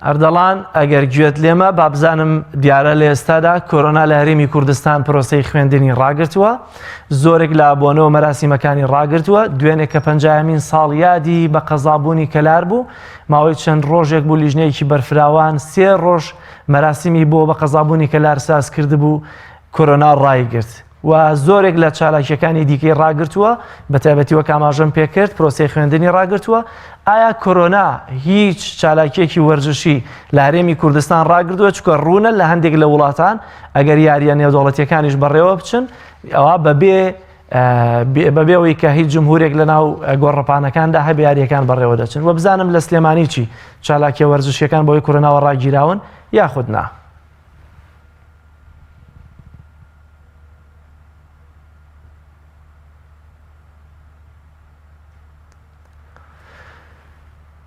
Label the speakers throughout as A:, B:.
A: ئەردەڵان ئەگەر گوێت لێمە بابزانم دیارە لە ئێستادا کۆرۆنا لە هەرێمی کوردستان پرۆسەی خوێندنی ڕاگرتووە زۆرێک لە بۆنەوە مەراسیمەکانی ڕاگرتووە دوێنێ کە پەنجایەمین ساڵیادی بە قەزابوونی کەلار بوو ماوەی چەند ڕۆژێک بوو لیژنەیەکی بەرفراوان سێ ڕۆژ مەراسیمی بۆ بە قەزابوونی کەلار ساز کردبوو کۆرۆنا ڕایگرت و زۆرێک لە چالاکیەکانی دیکەی ڕاگرتووە بەتایبەتی وەک ئاماژەم پێکرد پرۆسەی خوێندنی ڕاگرتووە ئایا کۆرۆنا هیچ چالاکیەکی وەرزشی لە هەرێمی کوردستان ڕاگردووە چکە ڕوونە لە هەندێک لە وڵاتان ئەگەر یاریە نێودەوڵەتیەکانیش بەڕێوە بچن ئەوە بەبێ بەبێەوەی کە هیچ جمهورێک لە ناو گۆڕەپانەکاندا هەبێ یاریەکان بەڕێوە دەچن و بزانم لە سلێمانی چی چالاکیە وەرزشیەکان بەوەی کۆرۆناوە ڕاگیراون یاخود نا.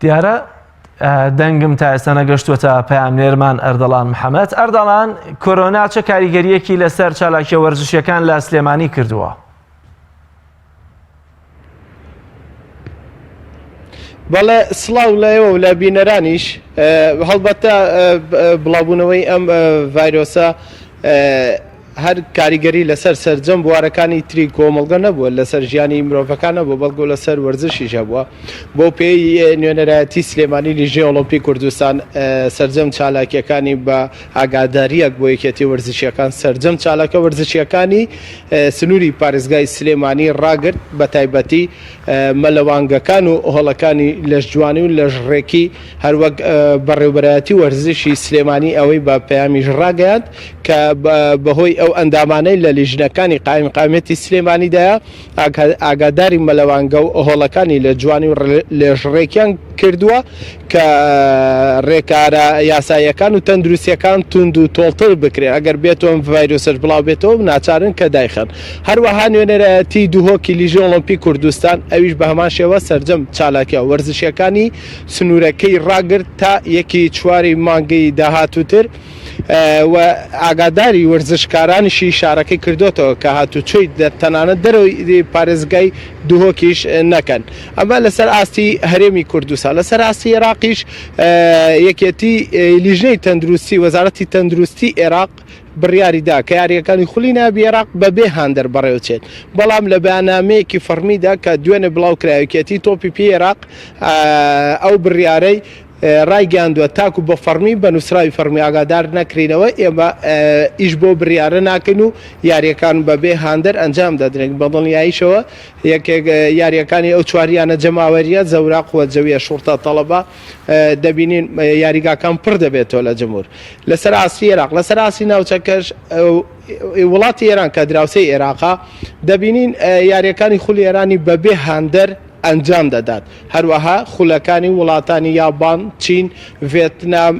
A: دیارە دەنگم تا ئێستا نەگەشتووەتە پەیامنێرمان ئەردەڵان محەممەد ئەردەڵان کۆرۆنا چە کاریگەریەکی لەسەر چالاکیە وەرزشیەکان لە سلێمانی کردووە؟
B: بەڵێ سڵاو لە ئێوە و لە بینەرانیش هەڵبەتە بڵاوبوونەوەی ئەم ڤایرۆسە هەر کاریگەری لەسەر سەرجەم بوارەکانی تری کۆمەڵگە نەبووە لەسەر ژیانی مرۆڤەکان نەبوو بەڵکو لەسەر وەرزشیش هەبووە بۆ پێی نوێنەرایەتی سلێمانی لیژنەی ئۆڵۆمپی کوردستان سەرجەم چالاکیەکانی بە ئاگاداریەک بۆ یەکێتی وەرزشیەکان سەرجەم چالاکە وەرزشیەکانی سنووری پارێزگای سلێمانی ڕاگرت، بەتایبەتی مەلەوانگەکان و هۆڵەکانی لەشجوانی و لەشڕێکی، هەروەک بەڕێوبەرایەتی وەرزشی سلێمانی ئەوەی بە پەیامیش ڕاگەیاند کە بەهۆی ئەو ئەندامانەی لە لیژنەکانی قائیمقامیەتی سلێمانیدایە ئاگاداری مەلەوانگە و هۆڵەکانی لەشجوانی و لەشڕێکیان کردووە کە رێکارە یاساییەکان و تەندروستییەکان توند و تۆڵتر بکرێن، ئەگەر بێتو ئەم ڤایرۆسەش بڵاوبێتەوە ناچارن کە دایخەن. هەروەها نوێنەرایەتی دهۆکی لیژنەی ئۆڵۆمپی کوردستان ئەویش بەهەمان شێوە سەرجەم چالاکیە وەرزشییەکانی سنوورەکەی راگرت تا یەکی چواری مانگی داهاتووتر. و ئاگاداری وەرزشکارانیشی شارەکەی کردۆتەوە کە هاتوچۆی تەنانەت دەرەوەی پارێزگای دهۆکیش نەکەن. ئەمە لەسەر ئاستی هەرێمی کوردستان. لەسەر ئاستی عێراقیش یەکێتی لیژنەی تەندروستی وەزارەتی تەندروستی عێراق بڕیاری دا کە یارییەکانی خولی نایابی عێراق بەبێ هاندەر بەڕێوەچێت. بەڵام لە بەیاننامەیەکی فەڕمیدا کە دوێنێ بڵاوکرا یەکێتی تۆپی پێی عێراق ئەو بڕیارەی ڕایگەیاندووە، تاکو بە فەڕمی بە نووسراوی فەڕمی ئاگادار نەکرێینەوە، ئێمە ئیش بۆ بریارە ناکەین و یارییەکان بەبێ هاندەر ئەنجام دەدرێن، بەدڵنیاییشەوە یەکێک یارییەکانی ئەو چوار یانە جەماوەرییە، زەورا، قوە جەویە، شوڕتە، تەڵەبە، دەبینین یاریگاکان پڕ دەبێتەوە لە جمهور لەسەر ئاستی عێراق، لەسەر ئاستی ناوچەکەش وڵاتی ئێران کە دراوسێی عێراقە دەبینین یارییەکانی خولی ئێرانی بەبێ هاندەر ئەنجام دەدات، هەروەها خولەکانی وڵاتانی یابان، چین، ڤێتنام،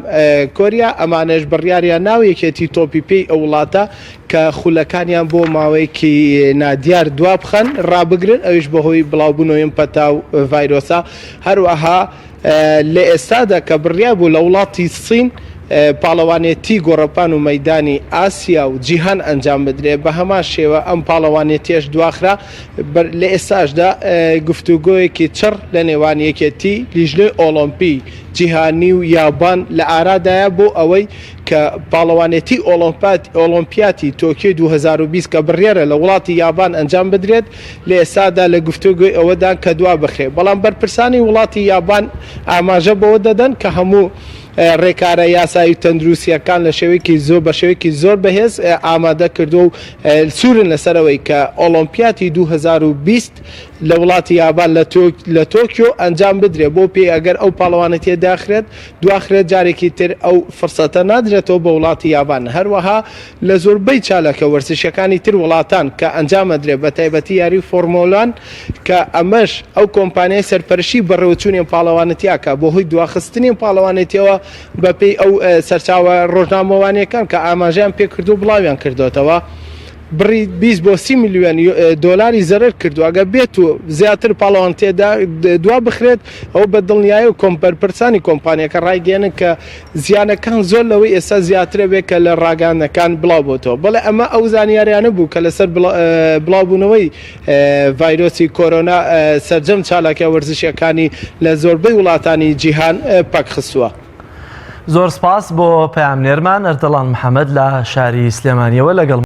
B: کۆریا ئەمانەش بڕیاریان ناوە یەکێتی تۆپی پێی ئەو وڵاتە کە خولەکانیان بۆ ماوەیەکی نادیار دوابخەن ڕابگرن ئەویش بەهۆی بڵاوبوونەوەی ئەم پەتا و ڤایرۆسە، هەروەها لە ئێستادا کە بڕیار بوو لە وڵاتی سین پاڵەوانێتی گۆڕەپان و مەیدانی ئاسیا و جیهان ئەنجام بدرێت، بە هەمان شێوە ئەم پاڵەوانێتیەش دواخرا، لە ئێستاشدا گفتوگۆیەکی چڕ لە نێوان یەکێتی لیژنەی ئۆڵۆمپی جیهانی و یابان لە ئارادایە بۆ ئەوەی کە پاڵەوانێتی ئۆڵۆمپیاتی تۆکیۆی 2020 کە بڕیارە لە وڵاتی یابان ئەنجام بدرێت لە ئێستادا لە گفتوگۆی ئەوەدان کە دوا بخرێت، بەڵام بەرپرسانی وڵاتی یابان ئاماژە بەوە دەدەن کە هەموو ڕێکارە یاسایی و تەندروستییەکان لە شێوەیەکی زۆر بە شێوەیەکی زۆر بەهێز ئامادە کردووە و سوورن لەسەر ئەوەی کە ئۆڵۆمپیاتی 2020 لە وڵاتی یابان لە تۆکیۆ ئەنجام بدرێت بۆ پێی ئەگەر ئەو پاڵەوانێتیە داخرێت دواخرێت جارێکی تر ئەو فرسەتە نادرێتەوە بە وڵاتی یابان هەروەها لە زۆربەی چالاکە وەرزشیەکانی تر وڵاتان کە ئەنجام ئەدرێت بە تایبەتی یاری فۆرمۆلان کە ئەمەش ئەو کۆمپانیای سەرپەرشی بەڕێوەچوونی ئەم پاڵەوانێتیە کە بۆ هۆی دواخستنی ئەم پاڵەوانێتیەوە بە پێی ئەو سەرچاوە ڕۆژنامەوانیەکان کە ئاماژەیان پێکردو بڵاویان کردۆتەوە بڕی 20 بۆ 30 ملیۆن دۆلاری زەرەر کردووە ئەگەر بێت و زیاتر پاڵەوانێتیدا دوا بخرێت ئەو بە دڵنیایی و کۆمپەرپرسانی کۆمپانیەکە ڕایگەیەنن کە زیانەکان زۆر لەوەی ئێستا زیاترە بێت کە لە ڕاگەیاندنەکان بڵاو بۆتەوە. بەڵێ ئەمە ئەو زانیاریانە بوو کە لەسەر بڵاوبوونەوەی ڤایرۆسی کۆرۆنا سەرجەم چالاکیە وەرزشیەکانی لە زۆربەی وڵاتانی جیهان پەکخستووە.
A: زۆر سپاس بۆ پەیامنێرمان ئەردەڵان محەمەد لە شاری سلێمانیەوە لەگەڵ.